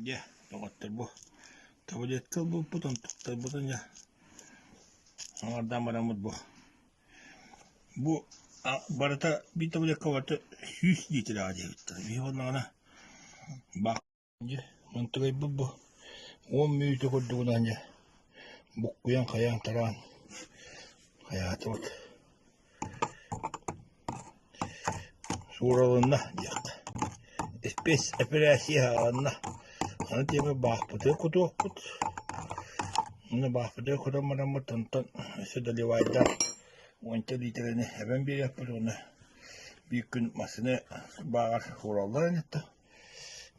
Дьэ, доҕоттор бу таблетка ылбыппыт, онтуктарбытын дьэ аҥардаан бараммыт бу. Бу барыта биир таблетка барыта 100 литрэ диэбиттэр. Биһи буоллаҕына бак дьэ онтугайбыт бу 10 мүнүүтэ курдугунан дьэ буккуйан хайаан тараан хайаатыбыт. Сууралынна диэххэ. Спецэпэрээссийэ аҕаланна. Аны тиэмэ баахпытыгар кутуохпут. Аны баахпытыгар кутан бараммыт онтон өссө доливайдаах уонча лиитэрэни эбэн биэриэхпит уонна биир күн массыына бааҕар уураллар ини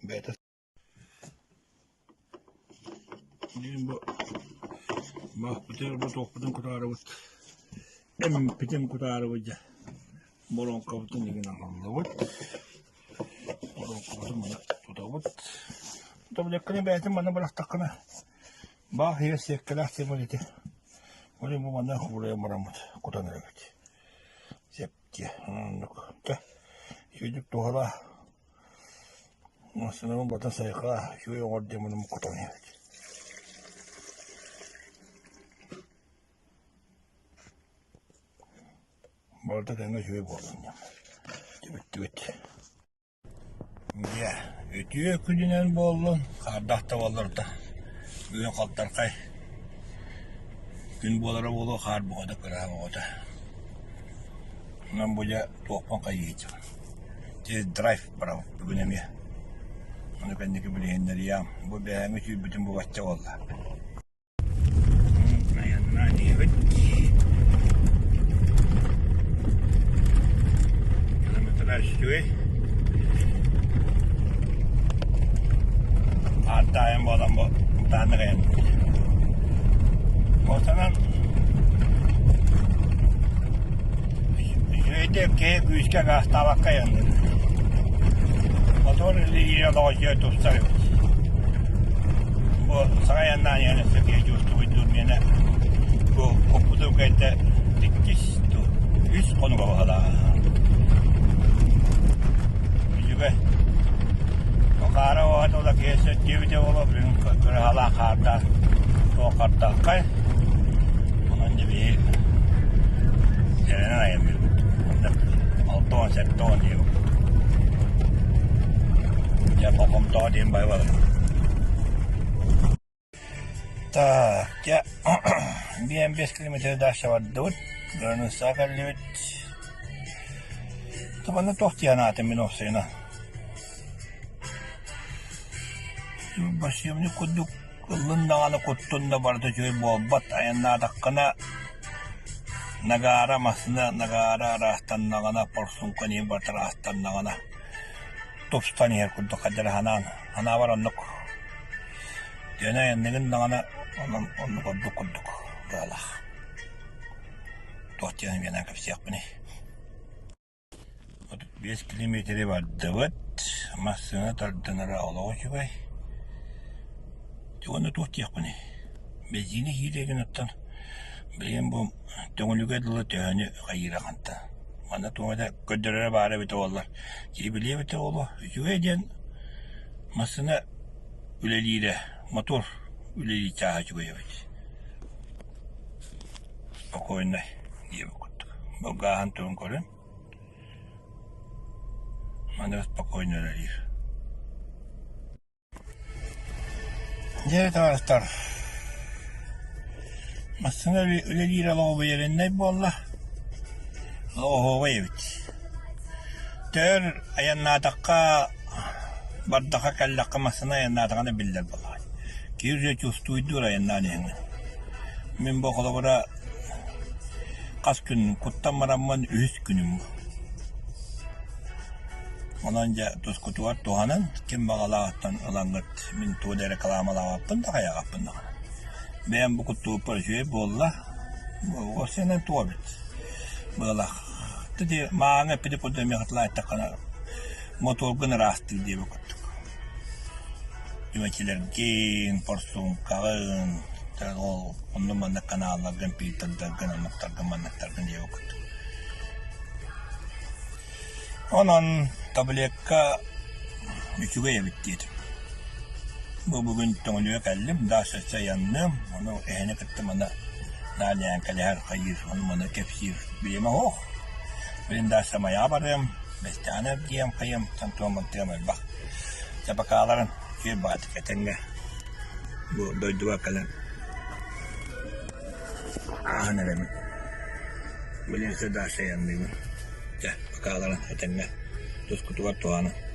бэйэтэ Билигин бу баахпытыгар бу туохпутун кутаарыбыт, эмпитин кутаарыбыт дьэ боруоҥкабытын игин аҕаллыбыт, боруоҥкабытын маны тутабыт. Таблетканы бэйэтин манна бырахтаххына баах иһэр сиэккэлээх сиэмэл ити. Ол бу манна уурайан бараммыт кутан эрэбит. Септиэ оннук. Чэ, үчүгэйдик туһалаа. Массыынабын бата сайҕаа, үчүгэй оҥор диэн муннум кутан иһэбит. Барыта тэҥҥэ үчүгэй буоллун диэн түбүттүбүт. Дьэ, үтүө күнүнэн буоллун, хаардаах да буоллар да бүгүн халтархай күн буолара буолуо, хаар бөҕөтө, кыраа бөҕөтө. Онон бу дьэ туохпун хайыһыйдым. Тест-драйв барабыт бүгүн эмиэ. Ону кэнники билиһиннэриэм. Бу бэйэҥи сүүрбүтүм бу бачча буолла. Айаннаан иһэбит. Километраж үчүгэй. Ааттаайан буолан бу бытааннык айанныыбыт. Осанан Үчүгэйдик киһи күүскэ гаастаабакка айанныыр. Мотор илиигэ олоҕо тупсар эбит. Бу саҥа айаннаан иһэн өссө киһи чувствуйдуур миэнэ бу куппутум кэннэ иккис дуу үс хонуга баһылааҕа. Үчүгэй. Хаара уоһа тула киһи сөттүөбүтэ буолуо бүгүн кыраһалаах хаардаах туоххардаххай. Онон дьэ биһи сэрэнэн айанныыбыт. 60 70 диэбит. Дьэ болҕомтоҕо диэн байбалар. Так, дьэ 5 километр дальше бардыбыт. Кыраныысса кэллибит. Табаны туох диэн аатым мин уопсайынан. Бассейник курдук ыллын даҕаны куттун да барыта үчүгэй буолбат. Айаннаатаххына Нагаара массыына Нагаара ыраастаннаҕына, порсуҥка ньии барыта ыраастаннаҕына тупсан иһэр курдук хайдах санаан санаабар оннук диэн айанныгын даҕаны онон оннук ордук курдук быһалаах. Туох диэн эмиэ кэпсиэхпиний. 35 километры бардыбыт, массыына тардынара олох үчүгэй. Дьэ уонна туох диэхпиний, бензини киирэрин оттон билигин бу Төҥүлүгэ дылы төһөнү хайыыра хантан. Манна туох эрэ көрдөрөрө баара эбитэ буоллар, киһи билиэ эбитэ буолуо. Үчүгэй диэн массыына үлэлиирэ, мотор үлэлиир чааһа үчүгэй эбит. Спокойнай диэбит курдук. Бу гааһын тугун көрүн. Маны спокойно үлэлиир. Дьэ, табаарыстар, массыына үлэлиир олоҕо увереннай буолла. Оһуобай эбит. Төр айаннаатахха, бардахха кэллэххэ массыына айаннаатаҕына биллэр буоллаҕа. Киһи уже чувствуйдуур айаннаан иһэҥҥин. Мин бу холобура хас күн куттан бараммын үһүс күнүм бу. Онон дьэ тускутугар туһанан ким баҕалааҕыттан ылаҥҥыт мин тугу да рекламалаабаппын да хайаҕаппын даҕаны. Бэйэм бу куттууппар үчүгэй буолла. Уопсайынан туох эбит быалаах. Ити мааҥҥа эппити курдук эмиэ хатылаайтаххына мотуоргун ыраастыыр диэбит курдук. Түмэчилэргин, форсункаҕын, ол онно-манна каналларгын, фильтрдаргын, омуктаргын, манныктаргын диэбит курдук. Онон таблетка үчүгэй эбит диэтим. Бу бүгүн Төҥүлүгэ кэллим, Даша айанныам, ону эһэни кытта маны наар ньээҥкэлэһэр, хайыыр, ону-маны кэпсиир бириэмэ суох. Билин Даша Майаҕа барыам, Бэстэҕинэ эргийиэм, хайыам, тантуом-мантыам элбэх. Чэ, бакааларын үчүгэй баҕатык этэҥҥэ бу дойдуга кэлэн ааһан эрэбин. Билин өссө Даша айанныыбын. Чэ, бакааларын этэҥҥэ тускутугар туһаныҥ.